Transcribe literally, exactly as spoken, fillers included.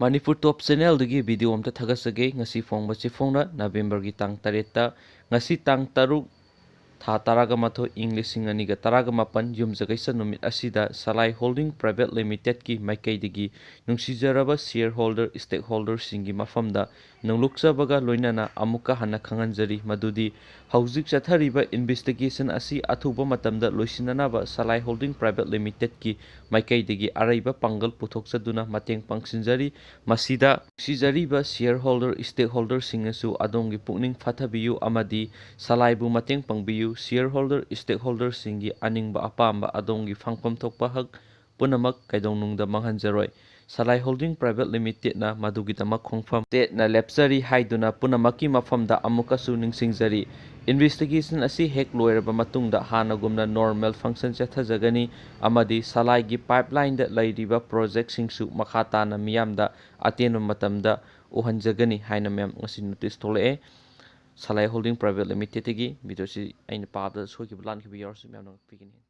ꯃꯅꯤꯄꯨꯔ ꯇꯣꯞ ꯆꯦꯅꯦꯜꯗꯒꯤ video ꯑꯝꯇ ꯊꯥꯒꯠꯆꯒꯦ꯫ ꯉꯁꯤ ꯐꯣꯡꯕꯁꯤ ꯐꯣꯡꯅ ꯅꯕꯦꯝꯕꯔꯒꯤ ꯇꯥꯡ ꯇꯔꯦꯠꯇ, ꯉꯁꯤ ꯇꯥꯡ ꯇꯔꯨꯛ, ꯊꯥ ꯇꯔꯥꯒ ꯃꯥꯊꯣꯏ, ꯏꯪ ꯂꯤꯁꯤꯡ ꯑꯅꯤꯒ ꯇꯔꯥꯒ ꯃꯥꯄꯟ ꯌꯨꯝꯖꯀꯩꯁ ꯅꯨꯃꯤꯠ ꯑꯁꯤꯗ ꯁꯂꯥꯏ ꯍꯣꯜꯗꯤꯡ ꯄ꯭ꯔꯥꯏꯚꯦꯠ ꯂꯤꯃꯤꯇꯦꯠꯀꯤ ꯃꯥꯏꯀꯩꯗꯒꯤ ꯅꯨꯡꯁꯤꯖꯔꯕ ꯁꯤꯌꯔ ꯍꯣꯜꯗꯔ, ꯁ꯭ꯇꯦꯛ ꯍꯣꯜꯗꯔꯁꯤꯡꯒꯤ ꯃꯐꯝꯗ ꯅꯣꯡꯂꯨꯛꯆꯕꯒ ꯂꯣꯏꯅꯅ ꯑꯃꯨꯛꯀ ꯍꯟꯅ ꯈꯪꯍꯟꯖꯔꯤ ꯃꯗꯨꯗꯤ ꯍꯧꯖꯤꯛ ꯆꯠꯊꯔꯤꯕ ꯏꯟꯚꯦꯁꯇꯤꯒꯦꯁꯟ ꯑꯁꯤ ꯑꯊꯨꯕ ꯃꯇꯝꯗ ꯂꯣꯏꯁꯤꯟꯅꯅꯕ ꯁꯂꯥꯏ ꯍꯣꯜꯗꯤꯡ ꯄ꯭ꯔꯥꯏꯚꯦꯠ ꯂꯤꯃꯤꯇꯦꯠꯀꯤ ꯃꯥꯏꯀꯩꯗꯒꯤ ꯑꯔꯩꯕ ꯄꯥꯡꯒꯜ ꯄꯨꯊꯣꯛꯆꯗꯨꯅ ꯃꯇꯦꯡ ꯄꯥꯡꯁꯤꯟꯖꯔꯤ꯫ ꯃꯁꯤꯗ ꯅꯨꯡꯁꯤꯖꯔꯤꯕ ꯁꯤꯌꯔ ꯍꯣꯜꯗꯔ, ꯁ꯭ꯇꯦꯛ ꯍꯣꯜꯗꯔꯁꯤꯡꯅꯁꯨ ꯑꯗꯣꯝꯒꯤ ꯄꯨꯛꯅꯤꯡ ꯐꯊꯕꯤꯌꯨ ꯑꯃꯗꯤ ꯁꯂꯥꯏꯕꯨ ꯃꯇꯦꯡ ꯄꯥꯡꯕꯤꯌꯨ꯫ ꯁꯤꯌꯔ ꯍꯣꯜꯗꯔ, ꯁ꯭ꯇꯦꯛ ꯍꯣꯜꯗꯔꯁꯤꯡꯒꯤ ꯑꯅꯤꯡꯕ ꯑꯄꯥꯝꯕ ꯑꯗꯣꯝꯒꯤ ꯐꯪꯐꯝ ꯊꯣꯛꯄ ꯍꯛ ꯄꯨꯝꯅꯃꯛ ꯀꯩꯗꯧꯅꯨꯡꯗ ꯃꯥꯡꯍꯟꯖꯔꯣꯏ꯫ ꯁꯂꯥꯏ ꯍꯣꯜꯗꯤꯡ ꯄ꯭ꯔꯥꯏꯚꯦꯠ ꯂꯤꯃꯤꯇꯦꯠꯅ ꯃꯗꯨꯒꯤꯗꯃꯛ ꯈꯣꯡꯐꯝ ꯆꯦꯠꯅ ꯂꯦꯞꯆꯔꯤ ꯍꯥꯏꯗꯨꯅ ꯄꯨꯝꯅꯃꯛꯀꯤ ꯃꯐꯝꯗ ꯑꯃꯨꯛꯀꯁꯨ ꯅꯤꯡꯁꯤꯡꯖꯔꯤ꯫ ꯏꯟꯚꯦꯁꯇꯤꯒꯦꯁꯟ ꯑꯁꯤ ꯍꯦꯛ ꯂꯣꯏꯔꯕ ꯃꯇꯨꯡꯗ ꯍꯥꯟꯅꯒꯨꯝꯅ ꯅꯣꯔꯃꯦꯜ ꯐꯪꯁꯟ ꯆꯠꯊꯖꯒꯅꯤ ꯑꯃꯗꯤ ꯁꯂꯥꯏꯒꯤ ꯄꯥꯏꯞꯂꯥꯏꯟꯗ ꯂꯩꯔꯤꯕ ꯄ꯭ꯔꯣꯖꯦꯛꯁꯤꯡꯁꯨ ꯃꯈꯥ ꯇꯥꯅ ꯃꯤꯌꯥꯝꯗ ꯑꯇꯦꯟꯕ ꯃꯇꯝꯗ ꯎꯍꯟꯖꯒꯅꯤ ꯍꯥꯏꯅ ꯃꯌꯥꯝ ꯉꯁꯤ ꯅꯣꯇꯤꯁ ꯊꯣꯛꯂꯛꯑꯦ꯫ ꯁꯂꯥꯏ ꯍꯣꯜꯗꯤꯡ ꯄ꯭ꯔꯥꯏꯚꯦꯠ ꯂꯤꯃꯤꯇꯦꯠꯇꯒꯤ꯫ ꯚꯤꯗꯤꯑꯣꯁꯤ ꯑꯩꯅ ꯄꯥꯕꯗ ꯁꯣꯏꯈꯤꯕ ꯂꯥꯟꯈꯤꯕ ꯌꯥꯎꯔꯁꯨ ꯃꯌꯥꯝꯅ ꯉꯥꯛꯄꯤꯒꯅꯤ꯫